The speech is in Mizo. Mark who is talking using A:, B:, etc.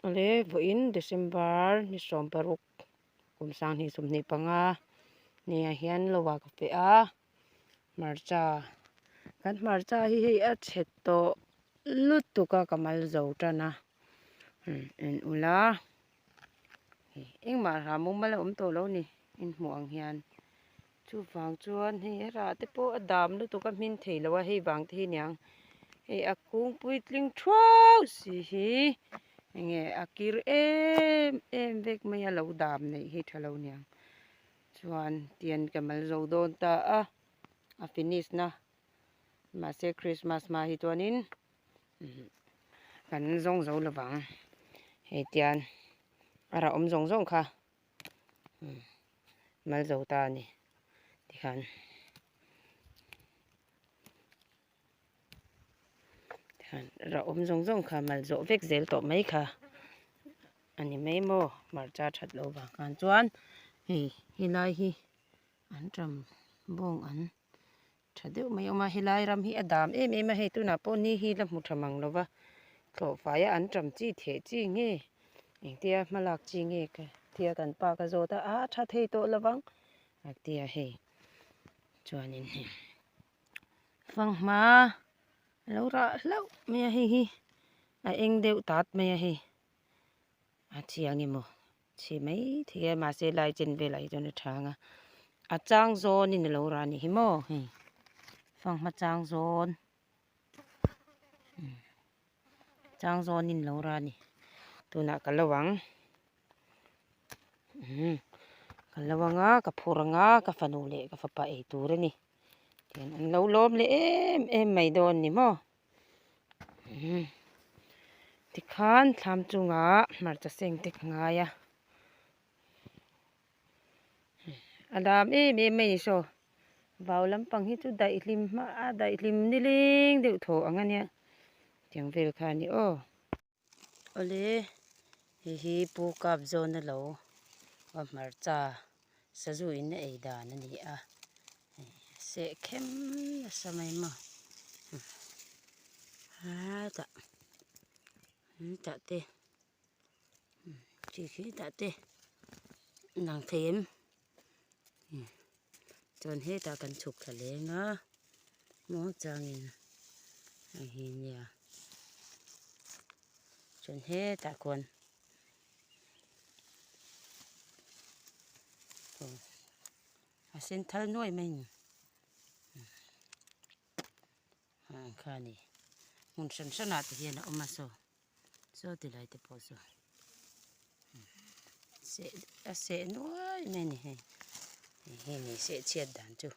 A: Awle vawiin December ni 16 kum 2025 ni ah hian lo ah ka feh a hmarcha kan hmarcha hi hei a chhe tawh lutuk a ka mal zo tan a en ula engmah rah mumal a awm tawh lo a ni in hmuh ang hian chuvang chuan hei a rah te pawh a dam lutuk a hmin thei lo a hei vang te hi aniang hei a kung puitling thuau si hi enge a kir em em vek mai a lo dam neih hi tha lo aniang chuan tian ka mal zo dawn ta a a finish na mahse christmas hma hi chuanin kan zawng zo lovang hei tian a rah awm zawng zawng kha. Mal zo ta a ni tikhan tikhan rah awm zawng zawng kha mal zawh vek zel tawh mai kha a ni mai maw hmarcha that loh vang khan chuan hei helai hi an ṭam bawng an Tha deuh mai awm a, helai ram hi a dam em em a, hei tunah pawh ni hi la hmu tha mang lo va, thlawh faia an ṭam chi theh chi nge engtia hma lak chi nge ka tia kan pa ka zawt a, a tha thei tawh lo vang a tia hei chuanin hei fanghma a lo rah hlauh mai a hei hi a eng deuh tat mai a hei a chiang emaw. Chhi mai thei a mahse lai chen velah hi chuan a tha ang a a chang zawnin a lo rah a nih hi maw hei fanghma chang zawn chang zawnin a lo rah a ni tunah ka lo ang umm ka lo ang a ka phur ang a ka fanu leh ka fapa ei tur a ni tihian an lo lawm leh em em mai dawn a ni maw. Tikhan thlam chungah hmarcha seng te ka ngai a a dam em em mai ni saw vau lampang hi chu daihlim hma a daihlim nileng deuh thaw ang a nia tiang vel kha a ni aw. Awle hei hi pu kap zawn a lo va hmarcha sazu in a ei dan a ni a seh khem nasa mai maw hetah hetah te chi khi tah te lang thei em chuan hetah kan chhuk thla leng a maw changin hei hi nia chuan hetah khuan a sen thal nuai mai a ni ah kha a ni hmun hran hran ah te hian a awm a saw. Saw ti lai te pawh saw seh a seh nuai mai a ni hei hei ni seh chhiat dan chu.